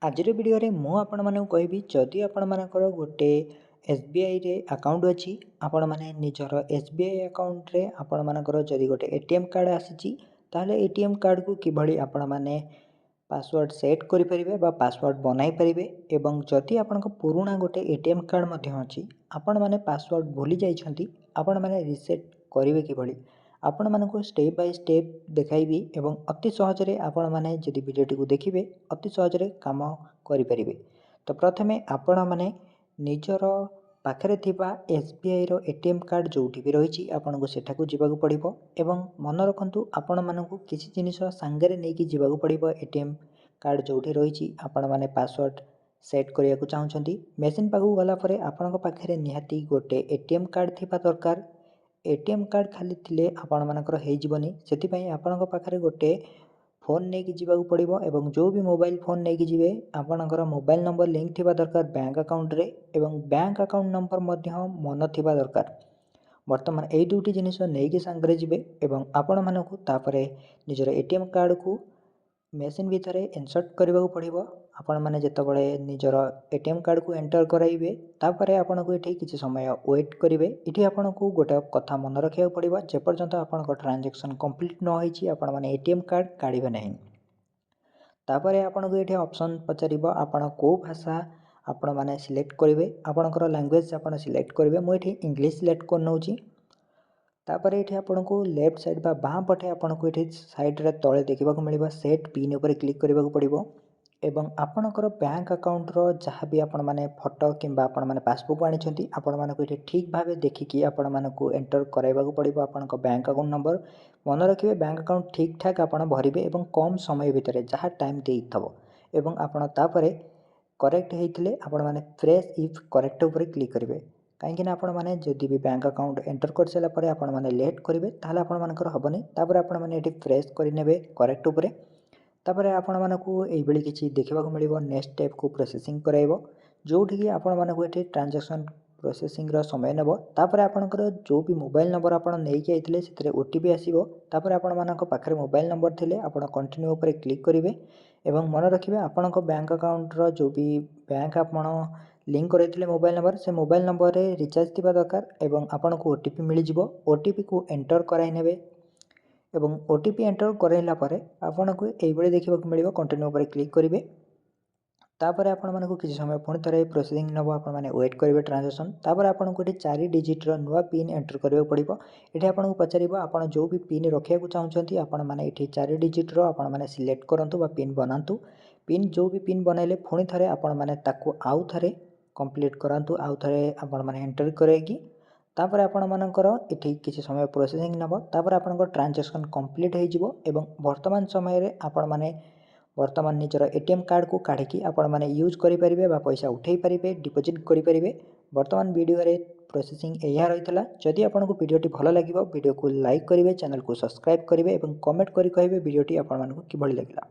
ଆଜିର ଭିଡ଼ିଓରେ ମୁଁ ଆପଣମାନଙ୍କୁ କହିବି, ଯଦି ଆପଣମାନଙ୍କର ଗୋଟେ ଏସ୍ବିଆଇରେ ଆକାଉଣ୍ଟ ଅଛି, ଆପଣମାନେ ନିଜର ଏସ୍ବିଆଇ ଆକାଉଣ୍ଟରେ ଆପଣମାନଙ୍କର ଯଦି ଗୋଟେ ଏଟିଏମ୍ କାର୍ଡ଼ ଆସିଛି, ତାହେଲେ ଏଟିଏମ୍ କାର୍ଡ଼କୁ କିଭଳି ଆପଣମାନେ ପାସୱାର୍ଡ଼ ସେଟ୍ କରିପାରିବେ ବା ପାସୱାର୍ଡ଼ ବନାଇ ପାରିବେ ଏବଂ ଯଦି ଆପଣଙ୍କ ପୁରୁଣା ଗୋଟେ ଏଟିଏମ୍ କାର୍ଡ଼ ମଧ୍ୟ ଅଛି, ଆପଣମାନେ ପାସୱାର୍ଡ଼ ଭୁଲି ଯାଇଛନ୍ତି, ଆପଣମାନେ ରିସେଟ୍ କରିବେ କିଭଳି, ଆପଣମାନଙ୍କୁ ଷ୍ଟେପ୍ ବାଇ ଷ୍ଟେପ୍ ଦେଖାଇବି ଏବଂ ଅତି ସହଜରେ ଆପଣମାନେ ଯଦି ଭିଡ଼ିଓଟିକୁ ଦେଖିବେ, ଅତି ସହଜରେ କାମ କରିପାରିବେ। ତ ପ୍ରଥମେ ଆପଣମାନେ ନିଜର ପାଖରେ ଥିବା ଏସ୍ବିଆଇର ଏଟିଏମ୍ କାର୍ଡ଼ ଯେଉଁଠି ବି ରହିଛି, ଆପଣଙ୍କୁ ସେଠାକୁ ଯିବାକୁ ପଡ଼ିବ ଏବଂ ମନେ ରଖନ୍ତୁ, ଆପଣମାନଙ୍କୁ କିଛି ଜିନିଷ ସାଙ୍ଗରେ ନେଇକି ଯିବାକୁ ପଡ଼ିବ। ଏଟିଏମ୍ କାର୍ଡ଼ ଯେଉଁଠି ରହିଛି, ଆପଣମାନେ ପାସୱାର୍ଡ଼ ସେଟ୍ କରିବାକୁ ଚାହୁଁଛନ୍ତି, ମେସିନ୍ ପାଖକୁ ଗଲା ପରେ ଆପଣଙ୍କ ପାଖରେ ନିହାତି ଗୋଟେ ଏଟିଏମ୍ କାର୍ଡ଼ ଥିବା ଦରକାର। ଏଟିଏମ୍ କାର୍ଡ଼ ଖାଲି ଥିଲେ ଆପଣମାନଙ୍କର ହେଇଯିବନି, ସେଥିପାଇଁ ଆପଣଙ୍କ ପାଖରେ ଗୋଟେ ଫୋନ୍ ନେଇକି ଯିବାକୁ ପଡ଼ିବ ଏବଂ ଯେଉଁ ବି ମୋବାଇଲ୍ ଫୋନ୍ ନେଇକି ଯିବେ, ଆପଣଙ୍କର ମୋବାଇଲ୍ ନମ୍ବର ଲିଙ୍କ୍ ଥିବା ଦରକାର ବ୍ୟାଙ୍କ ଆକାଉଣ୍ଟରେ ଏବଂ ବ୍ୟାଙ୍କ ଆକାଉଣ୍ଟ ନମ୍ବର ମଧ୍ୟ ମନ ଥିବା ଦରକାର। ବର୍ତ୍ତମାନ ଏଇ ଦୁଇଟି ଜିନିଷ ନେଇକି ସାଙ୍ଗରେ ଯିବେ ଏବଂ ଆପଣମାନଙ୍କୁ ତାପରେ ନିଜର ଏଟିଏମ୍ କାର୍ଡ଼କୁ ମେସିନ୍ ଭିତରେ ଇନସର୍ଟ କରିବାକୁ ପଡ଼ିବ। ଆପଣମାନେ ଯେତେବେଳେ ନିଜର ଏଟିଏମ୍ କାର୍ଡ଼କୁ ଏଣ୍ଟର କରାଇବେ, ତାପରେ ଆପଣଙ୍କୁ ଏଠି କିଛି ସମୟ ୱେଟ୍ କରିବେ। ଏଠି ଆପଣଙ୍କୁ ଗୋଟେ କଥା ମନେ ରଖିବାକୁ ପଡ଼ିବ, ଯେପର୍ଯ୍ୟନ୍ତ ଆପଣଙ୍କ ଟ୍ରାଞ୍ଜାକ୍ସନ୍ କମ୍ପ୍ଲିଟ୍ ନ ହେଇଛି, ଆପଣମାନେ ଏଟିଏମ୍ କାର୍ଡ଼ କାଢ଼ିବେ ନାହିଁ। ତାପରେ ଆପଣଙ୍କୁ ଏଠି ଅପସନ୍ ପଚାରିବ, ଆପଣ କେଉଁ ଭାଷା ଆପଣମାନେ ସିଲେକ୍ଟ କରିବେ, ଆପଣଙ୍କର ଲାଙ୍ଗୁଏଜ୍ ଆପଣ ସିଲେକ୍ଟ କରିବେ। ମୁଁ ଏଠି ଇଂଲିଶ ସିଲେକ୍ଟ କରିନେଉଛି। ତାପରେ ଏଠି ଆପଣଙ୍କୁ ଲେଫ୍ଟ ସାଇଡ଼୍ ବା ବାଁ ପଟେ ଆପଣଙ୍କୁ ଏଠି ସାଇଡ଼୍ରେ ତଳେ ଦେଖିବାକୁ ମିଳିବ, ସେଟ୍ ପିନ୍ ଉପରେ କ୍ଲିକ୍ କରିବାକୁ ପଡ଼ିବ ଏବଂ ଆପଣଙ୍କର ବ୍ୟାଙ୍କ ଆକାଉଣ୍ଟର ଯାହା ବି ଆପଣମାନେ ଫଟୋ କିମ୍ବା ଆପଣମାନେ ପାସବୁକ୍ ଆଣିଛନ୍ତି, ଆପଣମାନଙ୍କୁ ଏଠି ଠିକ୍ ଭାବେ ଦେଖିକି ଆପଣମାନଙ୍କୁ ଏଣ୍ଟର କରାଇବାକୁ ପଡ଼ିବ ଆପଣଙ୍କ ବ୍ୟାଙ୍କ ଆକାଉଣ୍ଟ ନମ୍ବର। ମନେ ରଖିବେ, ବ୍ୟାଙ୍କ ଆକାଉଣ୍ଟ ଠିକ୍ ଠାକ୍ ଆପଣ ଭରିବେ ଏବଂ କମ୍ ସମୟ ଭିତରେ ଯାହା ଟାଇମ୍ ଦେଇଥିବ ଏବଂ ଆପଣ ତାପରେ କରେକ୍ଟ ହେଇଥିଲେ ଆପଣମାନେ ପ୍ରେସ୍ if correct ଉପରେ କ୍ଲିକ୍ କରିବେ। କାହିଁକିନା ଆପଣମାନେ ଯଦି ବି ବ୍ୟାଙ୍କ ଆକାଉଣ୍ଟ ଏଣ୍ଟର କରିସାରିଲା ପରେ ଆପଣମାନେ ଲେଟ୍ କରିବେ, ତାହେଲେ ଆପଣମାନଙ୍କର ହେବନି। ତାପରେ ଆପଣମାନେ ଏଠି ପ୍ରେସ୍ କରିନେବେ କରେକ୍ଟ ଉପରେ। ତାପରେ ଆପଣମାନଙ୍କୁ ଏଇଭଳି କିଛି ଦେଖିବାକୁ ମିଳିବ, ନେକ୍ସଟ ଷ୍ଟେପ୍କୁ ପ୍ରୋସେସିଂ କରାଇବ, ଯେଉଁଠିକି ଆପଣମାନଙ୍କୁ ଏଠି ଟ୍ରାଞ୍ଜାକ୍ସନ୍ ପ୍ରୋସେସିଂର ସମୟ ନେବ। ତାପରେ ଆପଣଙ୍କର ଯେଉଁ ବି ମୋବାଇଲ୍ ନମ୍ବର ଆପଣ ନେଇକି ଯାଇଥିଲେ, ସେଥିରେ ଓଟିପି ଆସିବ। ତାପରେ ଆପଣମାନଙ୍କ ପାଖରେ ମୋବାଇଲ୍ ନମ୍ବର ଥିଲେ ଆପଣ କଣ୍ଟିନ୍ୟୁ ଉପରେ କ୍ଲିକ୍ କରିବେ ଏବଂ ମନେ ରଖିବେ, ଆପଣଙ୍କ ବ୍ୟାଙ୍କ ଆକାଉଣ୍ଟର ଯେଉଁ ବି ବ୍ୟାଙ୍କ ଆପଣ ଲିଙ୍କ୍ କରାଇଥିଲେ ମୋବାଇଲ୍ ନମ୍ବର, ସେ ମୋବାଇଲ୍ ନମ୍ବରରେ ରିଚାର୍ଜ ଥିବା ଦରକାର ଏବଂ ଆପଣଙ୍କୁ ଓଟିପି ମିଳିଯିବ। ଓଟିପିକୁ ଏଣ୍ଟର କରାଇ ନେବେ ଏବଂ ଓଟିପି ଏଣ୍ଟର କରାଇଲା ପରେ ଆପଣଙ୍କୁ ଏଇଭଳି ଦେଖିବାକୁ ମିଳିବ, କଣ୍ଟିନ୍ୟୁ ଉପରେ କ୍ଲିକ୍ କରିବେ। ତାପରେ ଆପଣମାନଙ୍କୁ କିଛି ସମୟ ପୁଣି ଥରେ ପ୍ରୋସେସିଂ ନେବ, ଆପଣମାନେ ୱେଟ୍ କରିବେ ଟ୍ରାଞ୍ଜାକ୍ସନ୍। ତାପରେ ଆପଣଙ୍କୁ ଏଠି 4 ଡିଜିଟ୍ର ନୂଆ ପିନ୍ ଏଣ୍ଟର କରିବାକୁ ପଡ଼ିବ। ଏଠି ଆପଣଙ୍କୁ ପଚାରିବ, ଆପଣ ଯେଉଁ ବି ପିନ୍ ରଖିବାକୁ ଚାହୁଁଛନ୍ତି, ଆପଣମାନେ ଏଠି 4 ଡିଜିଟ୍ର ଆପଣମାନେ ସିଲେକ୍ଟ କରନ୍ତୁ ବା ପିନ୍ ବନାନ୍ତୁ। ପିନ୍ ଯେଉଁ ବି ପିନ୍ ବନାଇଲେ, ପୁଣି ଥରେ ଆପଣମାନେ ତାକୁ ଆଉ ଥରେ କମ୍ପ୍ଲିଟ୍ କରାନ୍ତୁ, ଆଉ ଥରେ ଆପଣମାନେ ଏଣ୍ଟର କରାଇକି। ତାପରେ ଆପଣମାନଙ୍କର ଏଠି କିଛି ସମୟ ପ୍ରୋସେସିଂ ନେବ। ତାପରେ ଆପଣଙ୍କ ଟ୍ରାଞ୍ଜାକ୍ସନ୍ କମ୍ପ୍ଲିଟ୍ ହେଇଯିବ ଏବଂ ବର୍ତ୍ତମାନ ସମୟରେ ଆପଣମାନେ ବର୍ତ୍ତମାନ ନିଜର ଏଟିଏମ୍ କାର୍ଡ଼କୁ କାଢ଼ିକି ଆପଣମାନେ ୟୁଜ୍ କରିପାରିବେ ବା ପଇସା ଉଠାଇ ପାରିବେ, ଡିପୋଜିଟ୍ କରିପାରିବେ। ବର୍ତ୍ତମାନ ଭିଡ଼ିଓରେ ପ୍ରୋସେସିଂ ଏଇଆ ରହିଥିଲା। ଯଦି ଆପଣଙ୍କୁ ଭିଡ଼ିଓଟି ଭଲ ଲାଗିବ, ଭିଡ଼ିଓକୁ ଲାଇକ୍ କରିବେ, ଚ୍ୟାନେଲକୁ ସବସ୍କ୍ରାଇବ୍ କରିବେ ଏବଂ କମେଣ୍ଟ କରି କହିବେ ଭିଡ଼ିଓଟି ଆପଣମାନଙ୍କୁ କିଭଳି ଲାଗିଲା।